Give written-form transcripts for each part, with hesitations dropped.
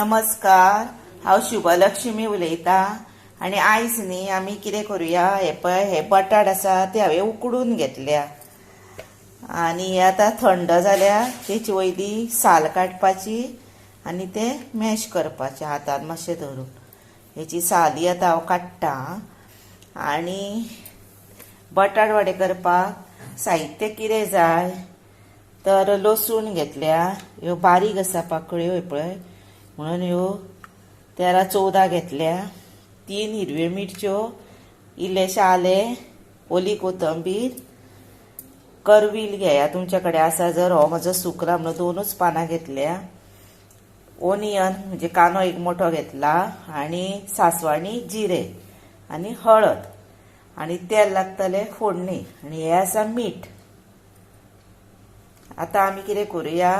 नमस्कार, हांव शुभलक्ष्मी उलयतां आनी आयज न्ही आमी कितें करुया, हे पळय हे बटाट आसा ते हांवें उकडून घेतल्या आनी हे आतां थंड जाल्या तेची वयली साल काडपाची आनी ते मॅश करपाचे हातान मातशें धरून. हेची साली आतां हांव काडटा. आनी बटाट वडे करपाक साहित्य कितें जाय तर लसूण घेतल्या, ह्यो बारीक आसा पाकळ्यो पळय म्हणून ह्यो 13-14 घेतल्या, 3 हिरव्यो मिरच्यो, इल्लेशें आलें, ओली कोथंबीर, करवील घेया तुमच्या कडेन आसा जर, हो म्हजो सुकला म्हणून 2च पानां घेतल्या, ओनियन म्हणजे कांदो एक मोठो घेतला आनी सासवाणी जिरे आनी हळद आनी तेल लागतलें फोडणी आनी हें आसा मीठ. आतां आमी कितें करुया,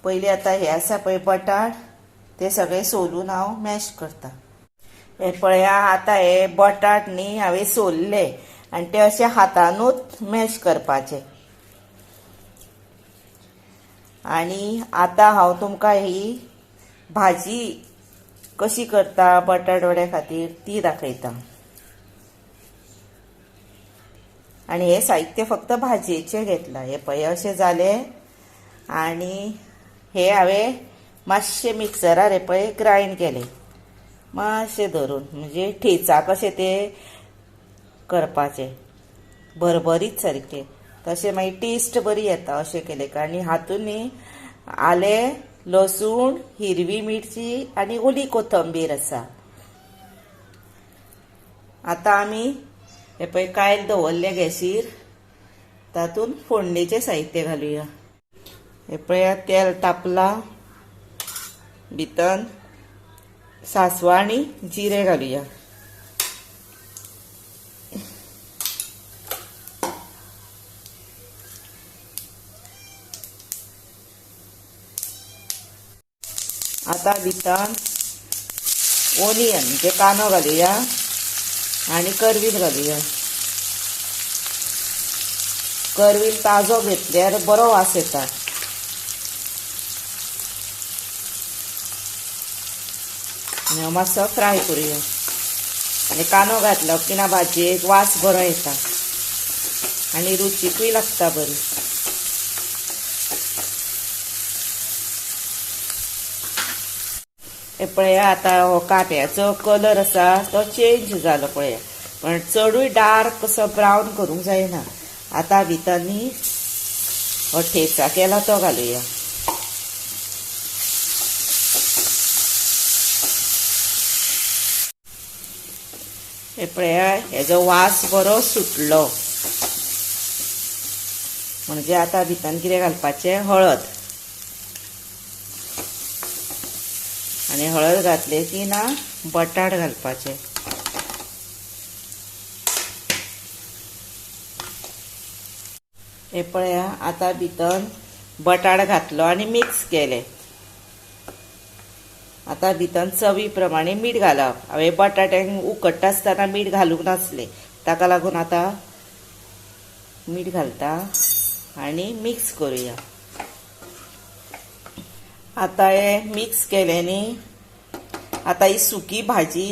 पयलीं आतां हे आसा पळय बटाट ते सगळे सोलून हांव मॅश करता. हे पळया आतां हे बटाट न्ही हांवें सोलले आनी ते अशे हातानूच मॅश करपाचे. आनी आतां हांव तुमकां ही भाजी कशी करता बटाट वड्या खातीर ती दाखयता. आनी हे साहित्य फक्त भाजयेचें घेतलां. हे पळय अशें जालें आनी हे हांवें मातशें मिक्सरार हे पळय ग्रायंड केलें मातशें धरून, म्हणजे ठेचा कशें ते करपाचें भरभरीत सारकें, तशें मागीर टेस्ट बरी येता अशें केलें. आनी हातूंत न्ही आलें, लसूण, हिरवी मिरची आनी ओली कोथंबीर आसा. आतां आमी हे पळय कायल दवरलें गॅसीर, तातूंत फोडणेचें साहित्य घालुया. हे पळया तेल तापला, भितर सासवां आनी जिरे घालुया. आतां भितर ओनियन म्हणजे कांदो घालुया आनी करवील घालुया. करवील ताजो घेतल्यार बरो वास येता. आनी मातसो फ्राय करुया. आनी कांदो घातलो की ना भाजयेक वास बरो येता आनी रुचीकूय लागता बरी. हे पळया आतां हो कांद्याचो कलर आसा तो चेंज जालो पळया, पण चडूय डार्क असो ब्रावन करूंक जायना. आतां भितर न्ही हो ठेचा केला तो घालुया. हे पळया हेजो वास बरो सुटलो म्हणजे आतां भितर कितें घालपाचें, हळद. आनी हळद घातले की ना बटाट घालपाचे. हे पळया आतां भितर बटाट घातलो आनी मिक्स केले. आतां भितर चवी प्रमाणे मीठ घालप. हांवें बटाट्यांक उकडटा आसतना मीठ घालूंक नासलें, ताका लागून आतां मीठ घालता आनी मिक्स करुया. आतां हे मिक्स केलें न्ही, आतां ही सुकी भाजी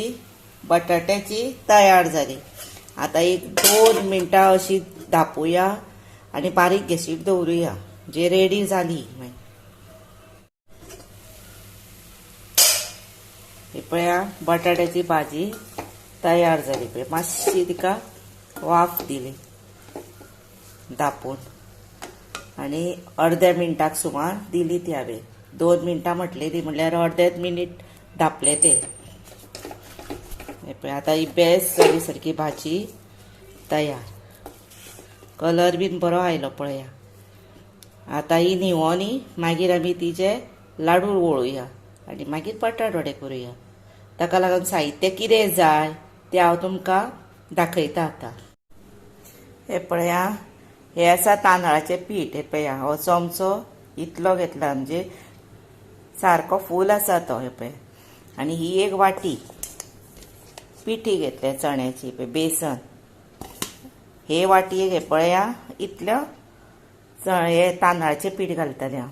बटाट्याची तयार जाली. आतां एक 2 मिनटां अशी धापुया आनी बारीक गॅसीर दवरुया, जे रेडी जाली. ही पळया बटाट्याची भाजी तयार जाली. पळय मातशी तिका वाफ दिली धापून आनी अर्द्या मिनटाक सुमार दिली ती हांवें. 2 मिनटां म्हटलेली म्हणल्यार अर्देच मिनीट धापले ते. पळय आतां ही बेस्ट जाली सारकी भाजी तयार. कलर बीन बरो आयलो पळया. आतां ही न्हिवोनी मागीर आमी तिचे लाडू वळुया आनी मागीर बटाट वडे करुया. ताका लागून साहित्य कितें जाय तें हांव तुमकां दाखयता आतां. हे पळया हे आसा तांदळाचें पीठ. हे पळया हो चमचो इतलो घेतला म्हणजे सारको फूल आसा तो. हे पळय आनी ही एक वाटी पिठी घेतल्या चण्याची, पळय बेसन. हे वाटयेक हे पळया इतलो हे तांदळाचें पीठ घालतलें हांव.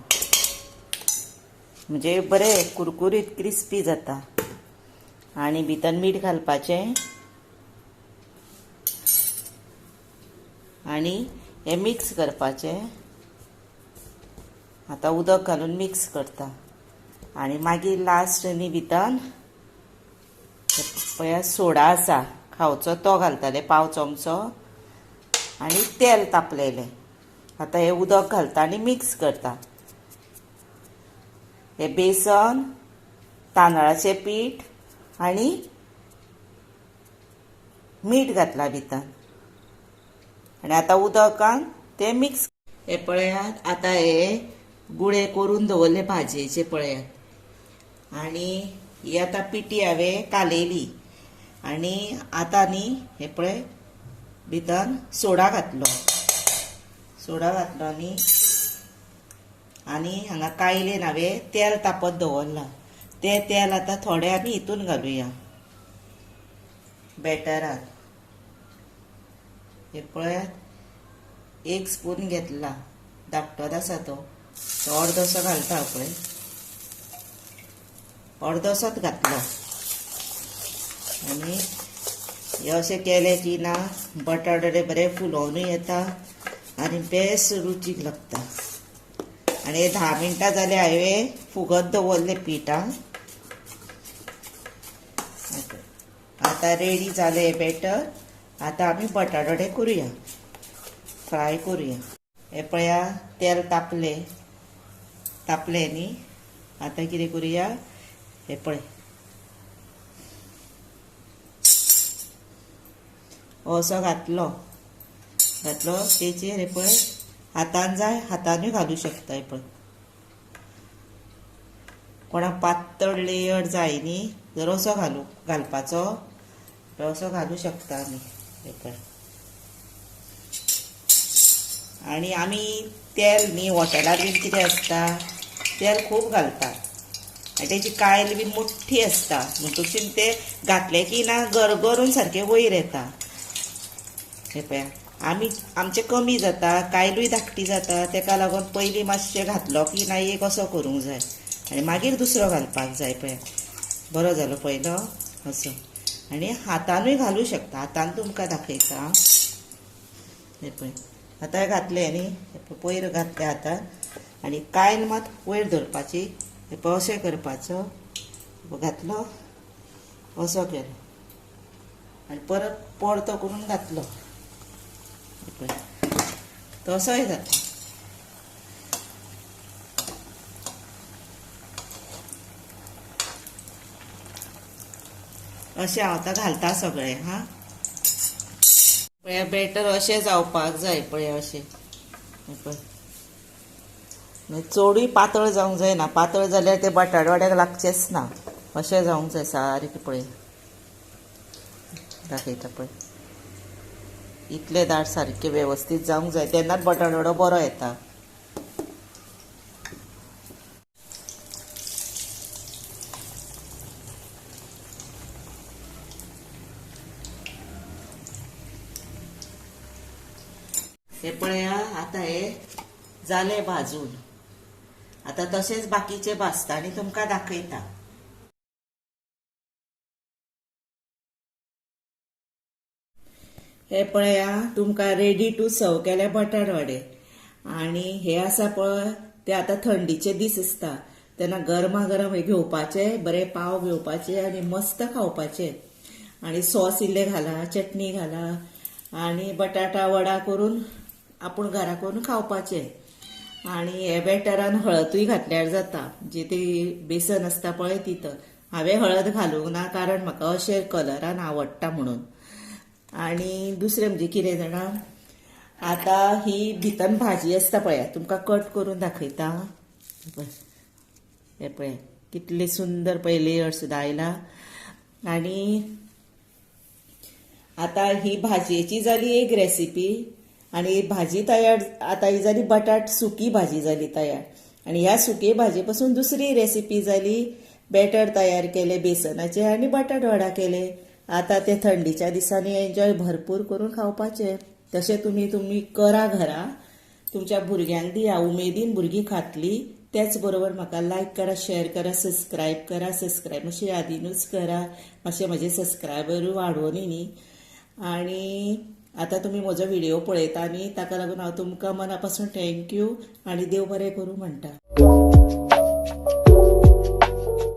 म्हणजे बरें कुरकुरीत क्रिस्पी जाता. आनी भितर मीठ घालपाचें आनी हें मिक्स करपाचें. आतां उदक घालून मिक्स करता आनी मागीर लास्ट न्ही भितर पळया सोडा आसा खावचो तो घालतले पाव चमचो आनी तेल तापलेलें. आतां हें उदक घालता आनी मिक्स करता. हें बेसन, तांदळाचें पीठ आनी मीठ घातलां भितर आनी आतां उदकान तें मिक्स. हे पळयात आतां हे गुळे करून दवरले भाजयेचे पळयात. आनी ही आतां पिठी हांवें कालयली आनी आतां न्ही हे पळय भितर सोडा घातलो. सोडा घातलो न्ही आनी हांगा कायलेन हांवें तेल तापत दवरलां. तें तेल आतां थोडें आमी हितून घालुया बॅटरान. हे पळयात एक स्पून घेतला, धाकटोच आसा तो, तो अर्दोसो घालता पळय, अर्दोसोच घातलो. आनी हे अशें केलें की ना बटाटे बरे फुलोवनूय येता आनी बेस रुचीक लागता. आनी हे 10 मिनटां जाली हांवें फुगत दवरलें पीठ. आतां रेडी जालें बॅटर. आतां आमी बटाटवडे करुया, फ्राय करुया. हे पळया तेल तापलें, तापलें न्ही. आतां कितें करुया, हे पळय असो घातलो, घातलो तेचेर हे पळय हातान जाय हातानूय घालूं शकता. हे पळय कोणाक पातळ लेयर जाय न्ही जर असो घालू घालपाचो असो घालूं शकता आमी. हे पळय आनी आमी तेल न्ही हॉटेलार बीन कितें आसता तेल खूब घालतात आनी तेची कायल बी मोठी आसता म्हणटकीर ते घातले की ना गरगरून सारकें वयर येता. हे पळय आमी आमचें कमी जाता, कायलूय धाकटी जाता, तेका लागून पयलीं मातशें घातलो की ना एक असो करूंक जाय आनी मागीर दुसरो घालपाक जाय. पळय बरो जालो पयलो असो. आनी हातानूय घालूं शकता, हातान तुमकां दाखयता. हे पळय आतां घातलें न्ही, पयर घातलें हातान आनी कायल मात वयर धरपाची. हे पळय अशें करपाचो, घातलो असो केलो आनी परत परतो करून घातलो. तसोय जाता. अशें हांव आतां घालता सगळें. हां पळया बॅटर अशें जावपाक जाय. पळया अशें पळय चडूय पातळ जावंक जायना, पातळ जाल्यार ते बटाटवड्याक लागचेच ना. अशें जावंक जाय सारकें. पळय दाखयता पळय इतलें दाट सारकें वेवस्थीत जावंक जाय तेन्नाच बटाटवडो बरो येता. हे पळया आतां हे जालें भाजून. आतां तशेंच बाकीचे भाजता आनी तुमकां दाखयता. हे पळया तुमकां रेडी टू सर्व केले बटाटवडे. आनी हे आसा पळय ते आतां थंडीचे दीस आसता तेन्ना गरमागरम हे घेवपाचे, बरे पाव घेवपाचे आनी मस्त खावपाचे. आनी सॉस इल्ले घाला, चटणी घाला आनी बटाटा वडा करून आपूण घरा करून खावपाचे. आनी हे बॅटरान हळदूय घातल्यार जाता, जी ती बेसन आसता पळय तितून. हांवें हळद घालूंक ना कारण म्हाका अशें कलरान आवडटा म्हणून. आनी दुसरें म्हणजे कितें जाणा, आतां ही भितर भाजी आसता पळया तुमकां कट करून दाखयता. हे पळय कितले सुंदर पळय लेयर सुद्दां आयला. आनी आतां ही भाजयेची जाली एक रेसिपी. आनी भाजी तयार आतां ही जाली बटाट सुकी भाजी जाली तयार. आनी ह्या सुके भाजये पासून दुसरी रेसिपी जाली, बॅटर तयार केले बेसनाचे आनी बटाट वडा केले. आतां ते थंडीच्या दिसांनी एन्जॉय भरपूर करून खावपाचे. तशें तुमी तुमी करा घरा, तुमच्या भुरग्यांक दिया, उमेदीन भुरगीं खातली, त्याच बरोबर म्हाका लायक करा, शेअर करा, सबस्क्रायब करा. सबस्क्रायब मातशें यादीनूच करा, मातशें म्हजे सबस्क्रायबरूय वाडोवनी न्ही. आनी आतां तुमी म्हजो व्हिडिओ पळयता न्ही, ताका लागून हांव तुमकां मना पासून thank you आनी देव बरें करूं म्हणटा.